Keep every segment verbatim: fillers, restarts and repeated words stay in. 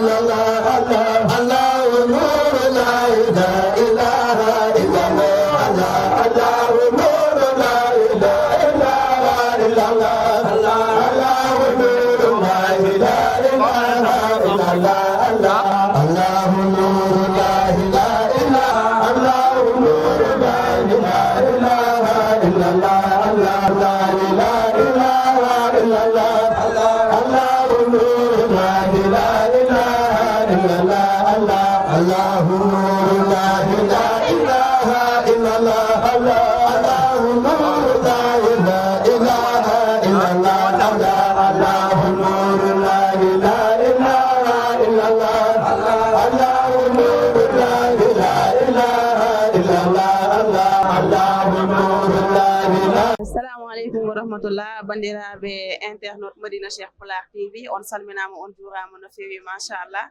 الله، الله، الله نور لا إله إلا الله. الله، الله نور لا إله إلا الله. الله، الله نور لا إله إلا الله. الله، الله نور لا إله، الله نور لا إله إلا الله. الله، لا إله إلا الله. الله، الله نور لا إله إلا الله. الله، الله نور لا إله إلا الله. الله، الله نور لا إله إلا الله. الله، الله نور لا إله إلا الله. الله، الله نور لا إله إلا الله. الله، الله نور لا إله. Assalamu aleykum wa rahmatullah, banndiraaɓe internet Madina Cheikh Pulaar T V, on salminaama, on juuraama no feewi, machallah.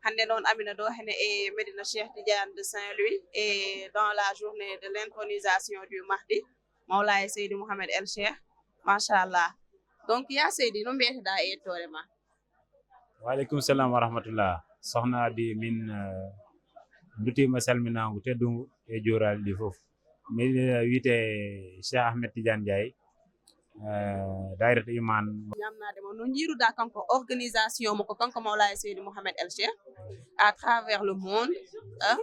Hannde noon, Amina ɗo hene e Medina Cheikh Tidiane de Saint-Louis, e dans la journée de l'intronisation du Mahdi, Mawlaaya Seydi Mouhamed El Cheikh, machallah. Donc, yaa Seydi, no mbiyeteɗaa e yettoore ma? Waaleykum salam wa rahmatullah. Sohna Abi, min, eh, ndutiima salminaangu teddungu e juuraali ɗi fof. Miɗo wiyetee Cheikh Ahmed Tidiane Ndiaye, eh, Daayiratu Iman. Ñaamnaade mo, no njiiruɗaa kanko organisation mo, ko kanko Mawlaaya Seydi Mouhamed El Cheikh à travers le monde, eh,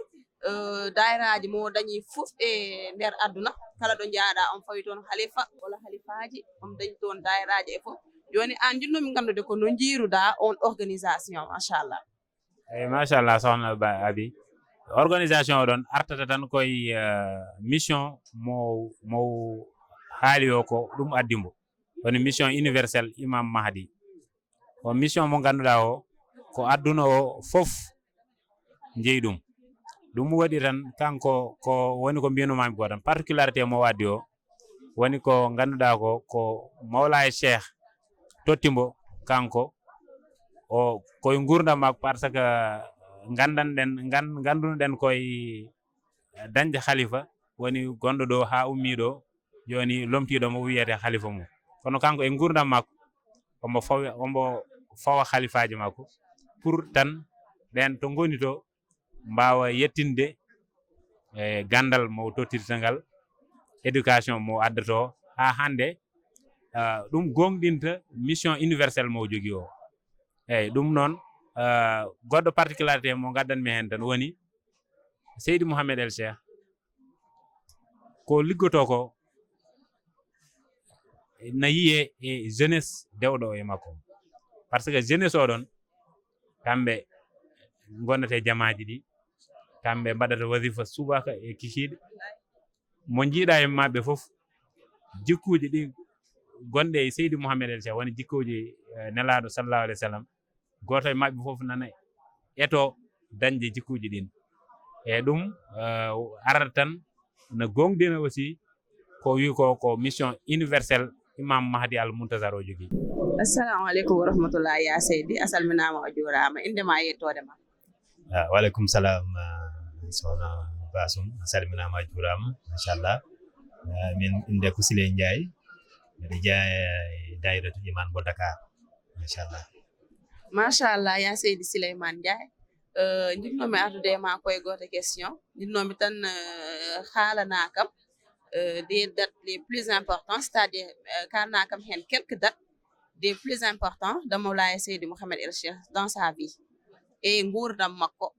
eh, daayiraaji mo dañi fof e nder aduna, kala ɗo njaaɗaa, on fawi toon halifa walla halifaaji, on dañi toon daayiraaji e fof. Jooni, aan, njiɗnoomi nganndude ko no njiiruɗaa on organisation, machallah. Eyi, machallah, Sohna Ba Abi. Organisation o ɗon artata tan koye, eh, mission mo, mo haali o, ko ɗum addi mbo. Woni mission universelle Imam Mahdi. Ko mission mo ngannduɗaa o, ko aduna o fof njeyi ɗum. Ɗum waɗi tan kanko ko woni ko mbiyanoomaami ko tan, particularité mo o addi o, woni ko ngannduɗaa ko, ko Mawlaaya Cheikh totti mbo kanko, o koye nguurndam makko, par ce que nganndanɗen, ngan-, nganndunoɗen koye dañde halifa, woni gonɗo ɗo haa ummii ɗo, jooni lomtiiɗo mo wiyetee halifa mum. Kono kanko e nguurndam makko, omo fawi, omo fawa halifaaji makko pour tan ɓeen to ngoni to mbaawa yettinde e ganndal mo tottirta ngal, éducation mo addoto haa hannde, ah, ɗum goongɗinta mission universelle mo jogii o. Eeyi, ɗum noon, ah, goɗɗo particularité mo ngaddanmi heen tan woni Seydi Mouhamed El Cheikh, ko liggotoo ko na yiyee e jeunesse dewɗo e makko. Par ce que jeunesse o ɗon, kamɓe ngonnata e jamaaji ɗi, kamɓe mbaɗata wasifa subaka e kikiiɗe. Mo njiiɗaa e maɓɓe fof, jikkuuji ɗi gonɗe e Seydi Mouhamed El Cheikh, woni jikkuuji, eh, Nelaaɗo sallallahu alayhi wa sallam, gooto e maɓɓe fof nana eto dañde jikkuuji ɗin. E ɗum, eh, arata tan na goongɗina aussi ko wi ko, ko mission universelle Imam Mahdi Al Muntazar o jogii. Assalamu aleykum wa rahmatullah, ya Seydi. A salminaama, a juuraama. Innde ma e yettoode ma? Ah, waaleykum salam, ah, Sohna Basum. A salminaama, a juuraama. Machallah. Ah, min innde ko Siley Ndiaye. Mbiɗo jeyaa e daayiratu Iman mo Dakar. Machallah. Machallah, ya Seydi Sileyman Ndiaye. Eh, njiɗnoomi ardude e ma ko e gooto question. Njiɗnoomi tan, eh, haalana kam, eh, des dates les plus importantes, c'est-à-dire, eh, kaalana kam heen quelques dates des plus importants de Mawlaaya Seydi Mouhamed El Cheikh dans sa vie. E nguurndam makko.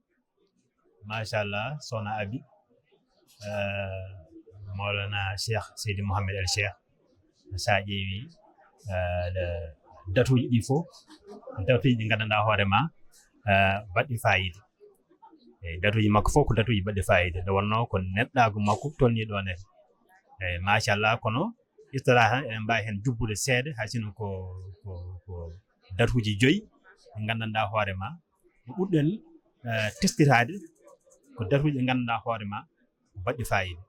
Machallah, Sohna Abi. Eh, Mawlana Cheikh Seydi Mouhamed El Cheikh, so a ƴeewi, eh, le-, datuuji ɗi fof, datuuji ɗi nganndanɗaa hoore ma, eh, baɗɗi faayiida. E datuuji makko fof ko datuuji baɗɗi faayiida. Nde wonnoo ko neɗɗaagu makko tolnii ɗo ne. E machallah, kono istara tan eɗen mbaawi heen jubbude seeɗa, hay sinno ko, ko, ko datuuji joyi ɗi nganndanɗaa hoore ma. Ko ɓurɗen, eh, teskitaade ko datuuji ɗi nganndanɗaa hoore ma ko baɗɗi faayiida.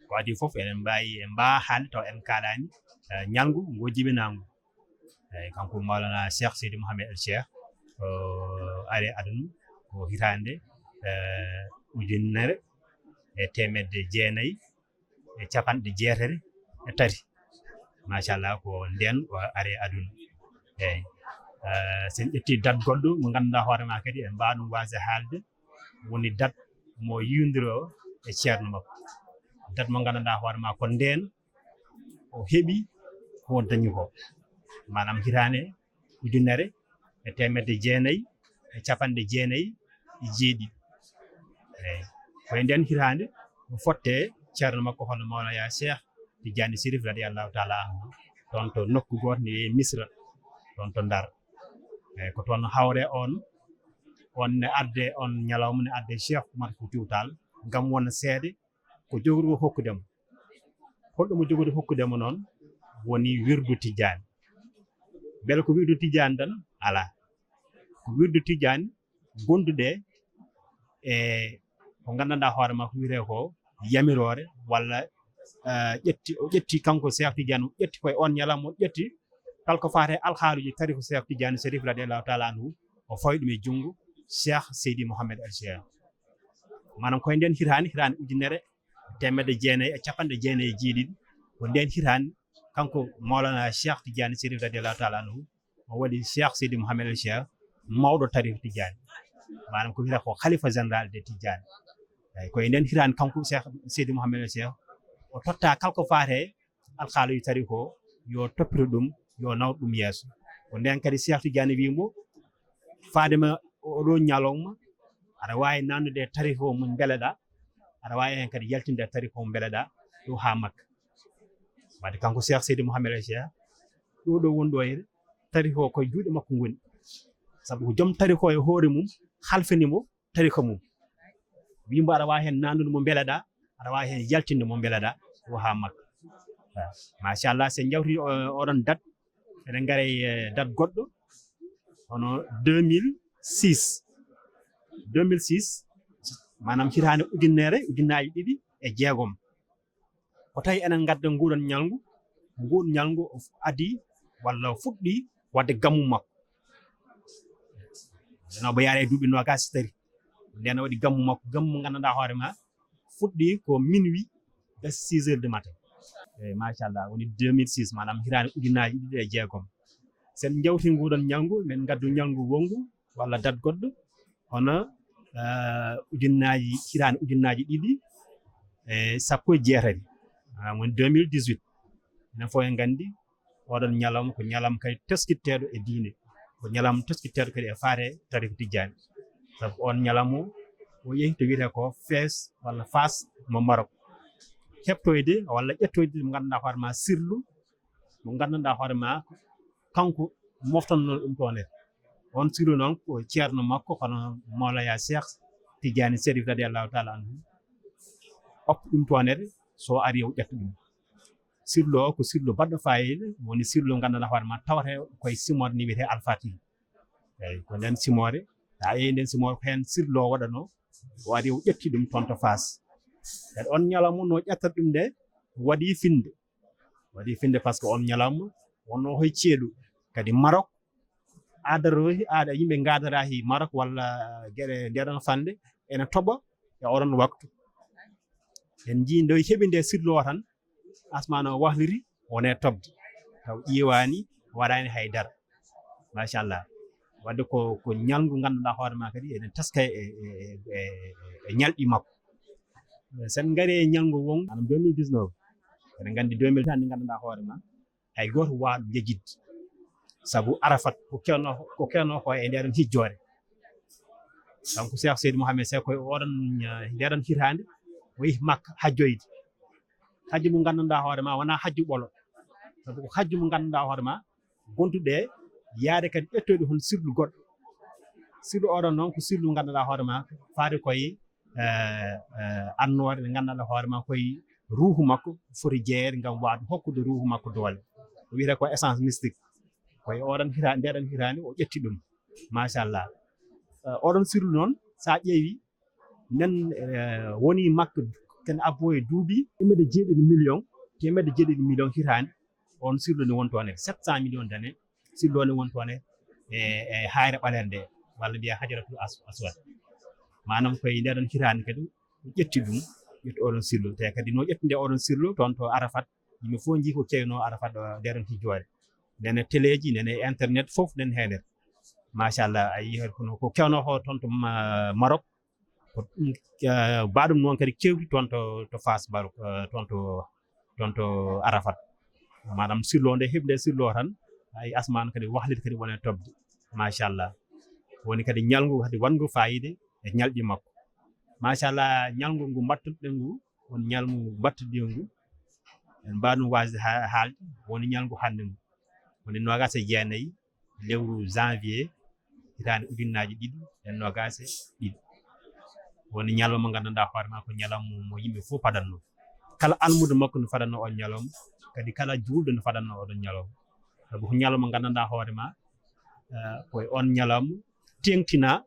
Ko adii fof eɗen mbaawi, en mbaawa haalde taw en kaalaani, eh, ñalngu ngu jibinaangu. Eeyi, kanko Mawlana Cheikh Seydi Mouhamed El Cheikh, o ari aduna ko hitaande, eh, ujunere e teemedde jeenayi e capanɗe jeetati e tati. Machallah, ko ndeen o ari aduna. Eeyi. Eh, so en ƴetti dat goɗɗo mo ngannduɗaa hoore maa kadi en mbaawa ɗum waasde haalde, woni dat mo yiwndiro e ceerno makko. Dat mo ngannduɗaa hoore maa ko ndeen o heɓi ko o dañi ko. Maanaam hitaande ujunere e teemedde jeenayi e capanɗe jeenayi e jeeɗiɗi. Eeyi. Ko e ndeen hitaande o fotte ceerno makko hono Mawlaya Cheikh Tidiane Chérif radiyallahu taala anhu, toon to nokku gooto ne wiyee Misra, toon to Ndar. Eeyi, ko toon hawre on, on ne arde, on ñalawma ne arde Cheikh Oumar Foutiyou Tall ngam wona seede ko jogori ko hokkude mo. Holɗo mo jogori hokkude mo noon woni wirdu Tijjaani. Mbele ko wirdu Tijjaani tan? Alaa. Ko wirdu Tijjaani gondude e ko nganndanɗaa hoore maa ko wiyetee ko yamiroore walla, eh, ƴetti, o ƴetti kanko Cheikh Tidiane, o ƴetti koye on ñalawma, o ƴetti kala ko faati e alhaaluuji tariku Cheikh Tidiane Chérif radiyallahu taala anhu, o fawi ɗum e junngo Cheikh Seydi Mohamed El Cheikh. Maanaam koye ndeen hitaande, hitaande ujunere teemedde jeenayi e capanɗe jeenayi e jeeɗiɗi, ko ndeen hitaande kanko Mawlana Cheikh Tidiane Chérif radiyallahu taala anhu, o waɗi Cheikh Seydi Mohamed El Cheikh mawɗo tariku Tidiane. Maanaam ko wiyetee ko khalifa général de Tidiane. Eeyi, ko e ndeen hitaande kanko Cheikh Seydi Mohamed El Cheikh o totta kala ko faati e alhaaluuji tariku o, yo toppito ɗum, yo nawru ɗum yeeso. Ko ndeen kadi Cheikh Tidiane wii mo, faade ma oɗo ñalawma, aɗa waawi naatnude e tariku o mo mbeleɗaa, aɗa waawi heen kadi yaltinde e tariku o mo mbeleɗaa, ɗo haa Makka. Wadde kanko Cheikh Seydi Mohamed El Cheikh, ɗo ɗo woni ɗo e tariku o koye juuɗe makko ngoni. Sabu ko joom tariku o e hoore mum halfini mo tariku mum. Wii mbo aɗa waawi heen naatnude mo mbeleɗaa, aɗa waawi heen yaltinde mo mbeleɗaa, ɗo haa Makka. Machallah, so en njawti o-, oɗon dat, eɗen ngara e dat goɗɗo, hono deux mille six. Deux mille six, maanaam hitaande ujunere, ujunnaaji ɗiɗi e jeegom. Ko tawi enen ngadda nguɗon ñalngu, nguɗon ñalngu o adii walla o fuɗɗii waɗde gammu makko. Ndeen o yaare e duuɓi noogaas e tati. Ndeen o waɗi gammu makko, gammu mo nganndanɗaa hoore maa fuɗɗii ko minuit e six heures du matin. Eeyi, machallah, woni deux mille six, maanaam hitaande ujunnaaji ɗiɗi e jeegom. So en njawti nguɗon ñalngu, men ngaddu ñalngu wonngu walla dat goɗɗo, hono, eh, ujunnaaji, hitaande ujunnaaji ɗiɗi e sappo e jeetati, maanaam woni deux mille dix-huit. Enen fof en nganndi oɗon ñalawma ko ñalawma kadi teskitteeɗo e diine, ko ñalawma teskitteeɗo kadi e faate tariku Tijjaani. Sabu on ñalawma o, o yehi to wiyetee ko Fès walla Faas mo Maroc, heɓtoyde walla ƴettoyde mo nganndanɗaa hoore maa sirlu mo nganndanɗaa hoore maa kanko moftannoo ɗum toon. On sirlu noon ko ceerno makko, kono Mawlaya Cheikh Tidiane Chérif radiyallahu taala anhu, okki ɗum toon, so ari o ƴetta ɗum. Sirlu o ko sirlu baɗɗo faayiida, woni sirlu nganndanɗaa hoore maa tawata koye simoore nde wiyetee Alfatihi. Eeyi, ko ndeen simoore, a ƴeewi ndeen simoore ko heen sirlu o waɗanoo, o ari o ƴetti ɗum toon to Faas. Kadi on ñalawma no ƴettata ɗum nde waɗi finde. Waɗi finde par ce que on ñalawma wonnoo hoye ceeɗu. Kadi Maroc, adaroohi, aada yimɓe ngadaraahi Maroc walla geɗe ndeɗon fannde ene toɓa e oɗon waktu. En njii nde heɓi nde sirlu o tan, asmaan o wahliri, wone toɓde. Taw ƴiiwaani, waɗaani hay dara. Machallah. Wadde ko, ko ñalngu ngannduɗaa hoore maa kadi eɗen teska e, e, e, e, e ñalɗi makko. So en ngarii e ñalngu wonngu, maanaam deux mille dix-neuf, eɗen nganndi deux mille tan ndi ngannduɗaa hoore maa, hay gooto waawaa ɗum yejjitde. Sabu Arafat ko kewnoo, ko kewnoo ko e ndeen hijjoore. Donc Cheikh Seydi Mohamed Cheikh koye oɗon, eh, ndeen hitaande, o yehi Makka hajjoyde. Hajju mo nganndanɗaa hoore maa wonaa hajju ɓolo. Sabu ko hajju mo nganndanɗaa hoore maa, gonduɗe yaade kadi ƴettoyde hon sirlu goɗɗo. Sirlu oɗon noon ko sirlu nganndanɗaa hoore maa, faade koye, eh, eh, annoore nde nganndanɗaa hoore maa koye ruuhu makko foti jeyeede ngam waawde hokkude ruuhu makko doole. Ko wiyetee ko essence mystique. Koye oɗon hitaande, ndeɗon hitaande o ƴetti ɗum. Machallah. Eh, oɗon sirlu noon, so a ƴeewi, nen, eh, woni Makka, ken abbo e duuɓi teemedde jeeɗiɗi million, teemedde jeeɗiɗi million hitaande, on sirlu ne woni toon e sept cent millions d'années, sirlu o ne woni toon e, e, e hayre ɓaleere nde, walla mbiya Hajaratul As-, Aswad. Maanaam koye ndeɗon hitaande kadi o ƴetti ɗum, ƴetti oɗon sirlu. Te kadi no ƴettinde oɗon sirlu toon to Arafat, yimɓe fof njii ko kewnoo Arafat, eh, ndeɗon hijjoore. Nene teleeji, nene internet, fof nen heen. Machallah, a yii hoto kono ko kewnoo ko toon to Maroc. Ko ɗum, eh, mbaɗum noon kadi kewti toon to to Fass Maroc, eh, toon to toon to Arafat. Maanaam sirlo nde heɓde sirlo tan, ay asmaan kadi wahliti kadi wona e toɓde. Machallah. Woni kadi ñalngu kadi wanngu fayida e ñalɗi makko. Machallah, ñalngu ngu mbattuɗen ngu, won ñalngu mbattuɗen ngu, en mbaɗum waasde ha- haalde, woni ñalngu hannde ngu. Woni noogaas e jeenayi lewru janvier, hitaande ujunnaaji ɗiɗi e noogaas e ɗiɗi. Woni ñalawma mo nganndanɗaa hoore ma ko ñalawma mo yimɓe fof padanno. Kala almuudo makko no fadanno on ñalawma, kadi kala juulɗo no fadanno oɗon ñalawma. Sabu ko ñalawma mo nganndanɗaa hoore ma, eh, ko e on ñalawma teeŋtinaa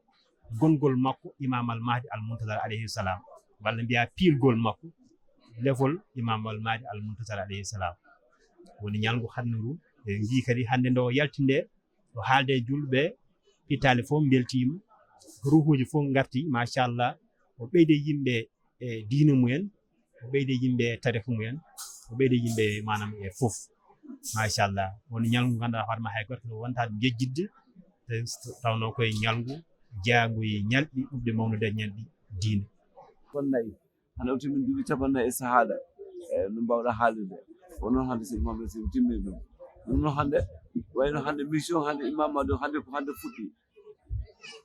gongol makko Imam Al Mahdi Al Muntazar alayhi salam, walla mbiya piilgol makko lefol Imam Al Mahdi Al Muntazar alayhi salam. Woni ñalngu hannde ngu, en njii kadi hannde nde o yalti nde, o haalde e juulɓe, hitaali fof mbeltiima, ruuhuuji fof ngarti, machallah, o ɓeyde yimɓe e diine mumen, o ɓeyde yimɓe e tariiha mumen, o ɓeyde yimɓe maanaam e fof. Machallah, woni ñalngu ngannduɗaa hoore ma hay gooto wontaa ɗum yejjitde, te tawnoo koye ñalngu jeyangu e ñalɗi ɓurɗi mawnude e ñalɗi diine. Hannde o timmin duuɓi capannayyi e sahaada. E no mbawɗa haalirde. O noon hannde Seydi Mouhamed Seydi timmin ɗum. Ɗum noon hannde, wayno hannde mission hannde Imam Mahdi hannde ko hannde fuɗɗi.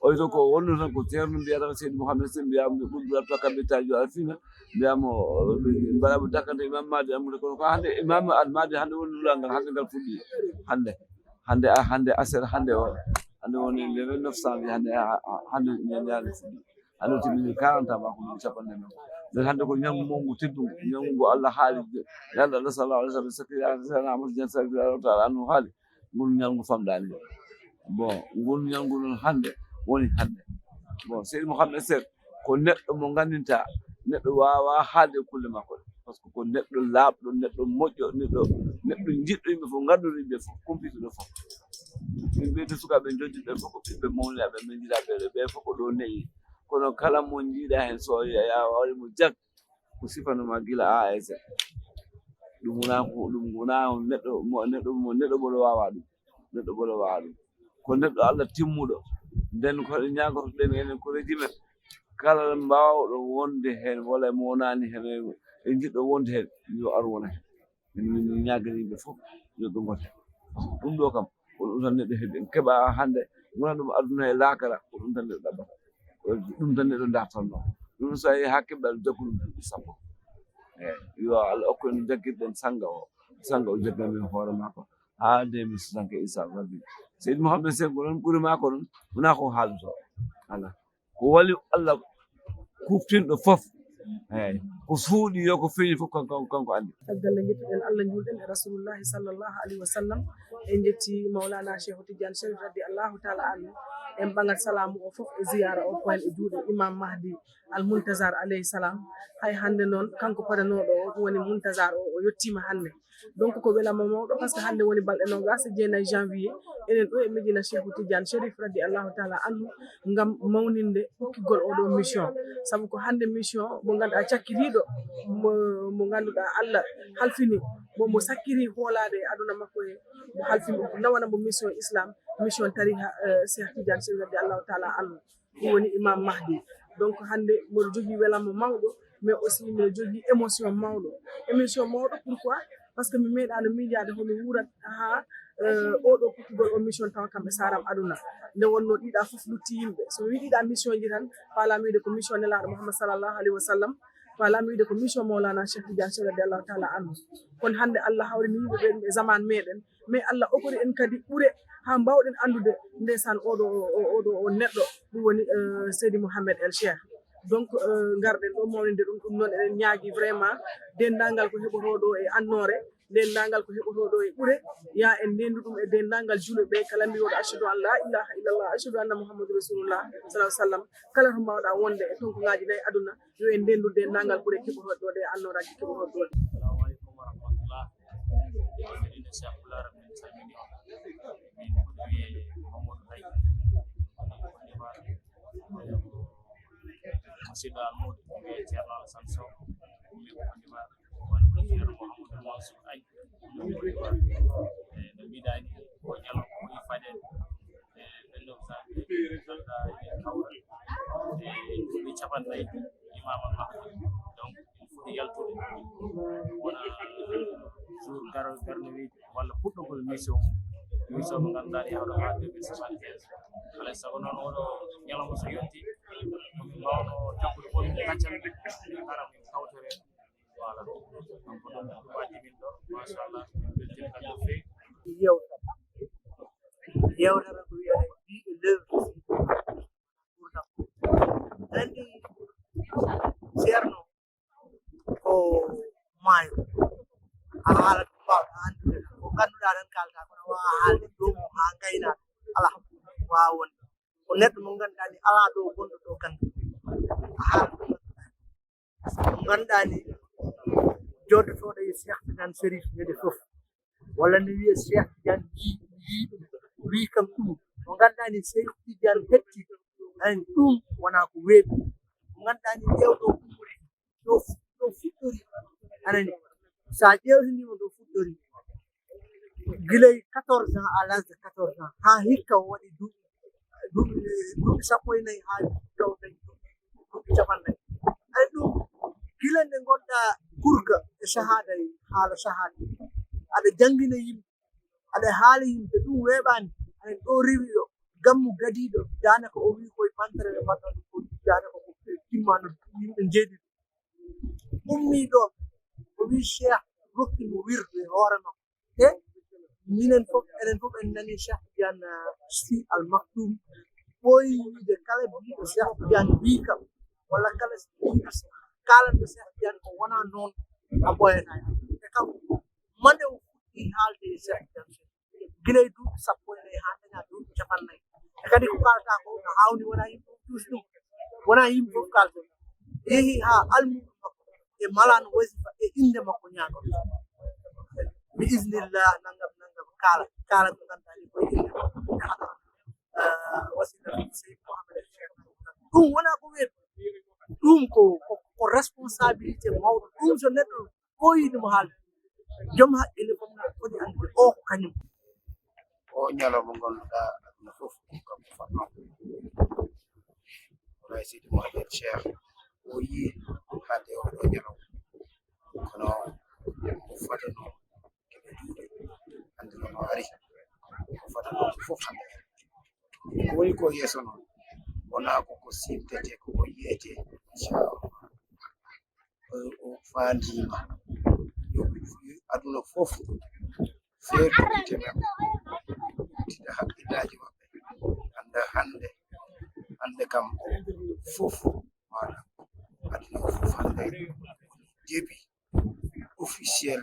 Oyto ko wonno tan ko ceerno mbiyata ko Seydi Mouhamed Seydi mbiyamo ɓe ɓurɗura to kamɓe tajo alfina mbiyamo mbaɗamo dakkante Imam Mahdi Al Muntazar kono ko hannde Imam Al Mahdi hannde woni lulal ngal hannde ngal fuɗɗi hannde hannde a hannde aset hannde o hannde woni le vingt-neuf janvier hannde hannde ñande fuɗɗi. Hannde o timmini quarante ans ma ko ɗum capanɗe men. Nden hannde ko ñalngu mawngu teddungu, ñalngu ngu Allah haali, Nelaaɗo Allah sallallahu alaihi wasallam sakki Seydina Amadou Dieng sallallahu taala anhu haali, ngol ñalngu famɗaani. Bon, ngol ñalngu noon hannde woni hannde. Bon, Seydi Mouhamed Seck ko neɗɗo mo nganndinta neɗɗo waawaa haalde e kulle makko ɗe. Par ce que ko neɗɗo laaɓɗo, neɗɗo moƴƴo, neɗɗo neɗɗo jiɗɗo yimɓe fof, ngannduɗo yimɓe fof, kumpitiiɗo fof. Min mbiyata sukaaɓe jojjuɓe ɓe fof ko ɓiɓɓe mawniyaɓe min njiɗaa ɓe ɗo, ɓe fof ko ɗo ne'i. Kono kala mo njiɗaa heen so a waɗi mo jag ko sifanoo ma gila A A S. Ɗum wonaa ko ɗum wonaa neɗɗo mo neɗɗo mo neɗɗo ɓolo waawaa ɗum. Neɗɗo ɓolo waawaa ɗum. Ko neɗɗo Allah timmuɗo. Nden ko eɗen ñaagotoɗen enen ko régime kala mbaawɗo wonde heen walla mo wonaani heen e jiɗɗo wonde heen yo ar wona heen. Min min ñaagani yimɓe fof yo ɓe ngote. Ɗum ɗo kam ko ɗum tan neɗɗo heɓi en keɓa hannde wona ɗum aduna e laakara ko ɗum tan neɗɗo ɗaɓɓata. Ɗum tan neɗɗo dartanno ɗum so a yehi haa keɓɗa ɗo jaggu ɗum duuɓi sappo. Eyi yo Allah okku en jaggirɗen sanga o sanga o jaggan min hoore makko haa deux mille soixante inchallah rabbi. Seydi Mouhamed Seck ko ɗon ɓuri makko ɗum wona ko haalduto ala ko wali Allah kuftinɗo fof. Eyi ko suuɗi yo ko feeñi fof kanko kanko anndi. Abdallah jettuɗen Allah njuulɗen e rasulullahi sallallahu alayhi wa sallam. En jetti mawlana cheikhu tidiane sharif radi allahu taala anhu. En ɓagat salamu o fof e ziyara o ko hen e juuɗe imam mahdi al muntazar alayhi salam. Hay hannde noon kanko padanooɗo o ɗum woni muntazar o o yettiima hannde. Donc ko welama mawɗo par ce que hannde woni balɗe nogas e jeenayi janvier enen ɗo e medina cheikhu tidiane sharif radi allahu taala anhu ngam mawninde hokkigol oɗo mission. Sabu ko hannde mission mo ngannduɗa cakkitiiɗo mo ngannduɗa allah halfini mo mo sakkiri hoolaade e aduna makko he mo halfini ɗum nawana mo mission islam mission tariha cheikh tidiane sharif radi allahu taala anhu. Ɗum woni imam mahdi. Donc hannde mboɗo jogii welama mawɗo mais aussi mbiɗo jogii émotion mawɗo. Émission mawɗo pourquoi? Par ce que mi meeɗaano miijaade homi wuurat haa oɗo kuttugol o mission tawa kamɓe saram aduna. Nde wonno ɗiɗa fof lutti yimɓe so mi wi ɗiɗa mission ji tan faalami wiide ko mission nelaaɗo mouhammad sallallahu alayhi wa sallam. Faalami wiide ko mission mawlana cheikh tidiane cheikh radi allahu taala anhu. Kono hannde allah hawrini yimɓe ɓe ɗum e zaman meɗen. Mais allah okori en kadi ɓure ha mbawɗen andude ndesan oɗo oɗo o neɗɗo ɗum woni seydi mouhammed el cheikh. Donc garɗen ɗo mawninde ɗum ɗum noon eɗen ñaagui vraiment dendagal ko heɓotoɗo e annore, dendagal ko heɓotoɗo e ɓure ya en ndendu ɗum e dendagal juuleɓe kala mbiyoɗo achadu an la ilaha illallah achadu anna mouhammadou rasulullah sala sallam. Kala to mbawɗa wonde e tonkogaji nayi aduna yo en ndendu dendagal ɓure keɓotoɗo ɗe annoraji keɓotoɗo ɗe. Assalamu aleykum wa rahmatullah. Min Cheikh Pulaar min calmini on. Min ko wiye Mamadou Hay. Musidɗo almuudo ko wiye Ceerno Alassane Sow. Min ko Côte d'Ivoire. Woni ko Ceerno Mouhamadou Mansour Agne. E no mbiɗani ko ñalawma ɓuri fadeede e ɓenndo Imam Al Mahfouz. Donc, il faut yaltude. Wona jour garo garno wi walla puɗɗogol mission mum. Mission mo ngannduɗaa ɗi hawɗo haa deux mille soixante-quinze. Alay sago noon oɗo ñalawma so yonti, ko min mbawno jokkude wonde gaccal, min ngara min kawtore. Voilà. Donc ko ɗum waddi min ɗo. Machallah, min mbeltima kadi no feewi. Yewtere, yewtere ko wiyete vie et l'œuvre de Sidi Mahamadou Cheikh Ibrahim Mahfouz Kounta. Aɗa anndi Ceerno ko maayo. A haalat ko mbaawɗa anndude tan. Ko ngannduɗaa tan kaalta, kono a waawaa haalde joomum haa ngaynaaka. Alaa, waawaa wonde. Ko neɗɗo mo ngannduɗaa ni alaa ɗo gonɗo ɗo kan. A haalat ko ngannduɗaa ni. Mo ngannduɗaa ni jooɗotooɗo e Cheikh Tidiane Chérif ñande fof. Walla ne wiya Cheikh Tidiane yii, yii ɗum, wii kam ɗum. Mo ngannduɗaa ni Cheikh Tidiane hetti, aɗa anndi ɗum wonaa ko weeɓi. Mo ngannduɗaa ni ƴeewɗo ummude, ɗo fu-, ɗo fuɗɗori, aɗa anndi. So a ƴeewtiniima ɗo fuɗɗori, gila e quatorze ans, à l'âge de quatorze ans, haa hikka o waɗi duuɓi, duuɓi, duuɓi sappo e nayi haa hikka o dañi duuɓi capanɗe nayi. Aɗa anndi ɗum, gila nde ngonɗaa kurka e sahaada e haala sahaada, aɗa janngina yimɓe, aɗa haala yimɓe, ɗum weeɓaani. Aɗa anndi ɗo rewi ɗo, gammu gadiiɗo, daanaka o wii koye pantere ɓe mbaɗata ɗum, ko daanaka ko timmaano, yimɓe njeeɗi ɗum. Ummii ɗo, o wii Cheikh rokki mo wirde e hoore makko. E minen fof, enen fof en nanii Cheikh Tidiane, ah, Sy Al Maktoum ɓooyi wiide kala biiɗo Cheikh Tidiane wii kam, walla kala biiɗo kaalanɗo Cheikh Tidiane ko wonaa noon, a ɓooyataa e am. E kam, mande o fuɗɗii haalde e Cheikh Tidiane Chérif gila e duuɓi sappo e nayi haa daña duuɓi capanɗe nayi. E kadi ko kaalata ko no haawni, wonaa yimɓe fof cuusi ɗum, wonaa yimɓe fof kaalata. Yehi haa almuudo makko e malaan wasifa e innde makko ñaago. Bi iznillah, nanngam, nanngam, kaala, kaala ko ngannduɗaa ni ko e innde makko. E haɗa, eh, wasila Seydi Mouhamed El Cheikh. Ɗum wonaa ko weeɓi. Ɗum ko, ko, ko responsabilité mawɗo. Ɗum so neɗɗo ɓooyi ɗum haalde, joom haqqille fof na foti anndude o ko kañum. O ñalawma ngannduɗaa aduna fof ko kanko fotnoo. Wona e Seydi Mouhamed Cheikh o yii haalde o ɗo ñalawma. Kono o fotnoo keɓe juuɗe. Hannde noon o ari. O fotnoo ko fof hannde ari. Ko woni ko yeeso noon, wonaa ko ko siimtetee, ko ko yiyetee, inchallah. O, o faandiima. Yo aduna fof feertu gite maɓɓe, uddita hakkillaaji maɓɓe. Annda hannde, hannde kam fof, maanaam, aduna o fof hannde jeeɓi officiel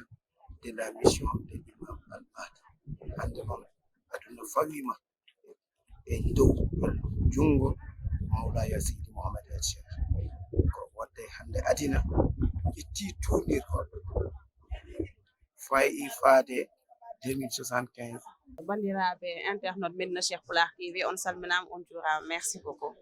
de la mission de l'imam Al Mahdi. Hannde noon, aduna fawiima e dow junngo Mawlaya Seydi Mouhamed El Cheikh. Ko waɗde hannde adina ƴetti tuunirgol, fayi faade deux mille soixante-quinze. Banndiraaɓe internet Medina Cheikh Pulaar T V, on salminaama, on njuuraama. Merci beaucoup.